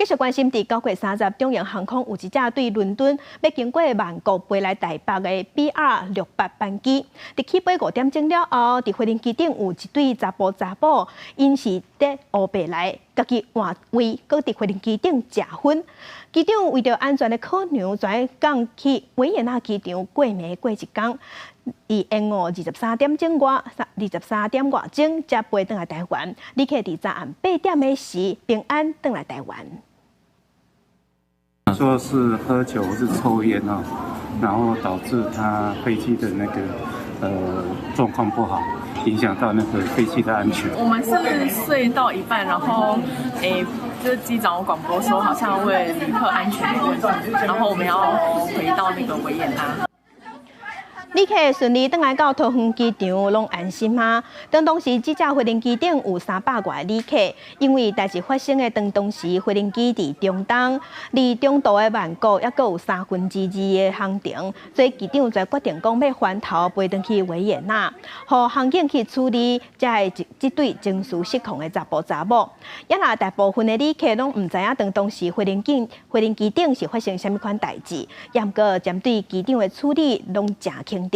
續關心，佇9月30，長榮航空有一架對倫敦欲經過曼谷飛來台北的 BR 68班機，佇起飛5點鐘了後，佇飛行機頂有一對查埔查某，𪜶是佇烏白來，家己換位，閣佇飛行機頂食薰。機長為著安全的考量，轉降去維也納機場過暝過一工，佇延誤23點外鐘才飛轉來台灣。旅客佇昨暗8點的時平安轉來台灣。說是喝酒或是抽菸哦，然後導致他飛機的那個狀況不好，影響到那個飛機的安全。我們是睡到一半，然後就是機長有廣播說，好像為旅客安全的問題，然後我們要回到那個維也納。旅客順利轉來到桃園機場，攏安心嗎？當時這架飛行機頂有300外旅客，因為代誌發生的當時飛行機佇中東，離中途的曼谷猶閣有2/3的航程，所以機長才決定講欲翻頭飛轉去維也納，予航警去處理這個這對情緒失控的查埔查某。也若大部分的旅客攏毋知影當時飛行機頂是發生啥物款代誌，也毋過針對機長的處理攏誠肯定。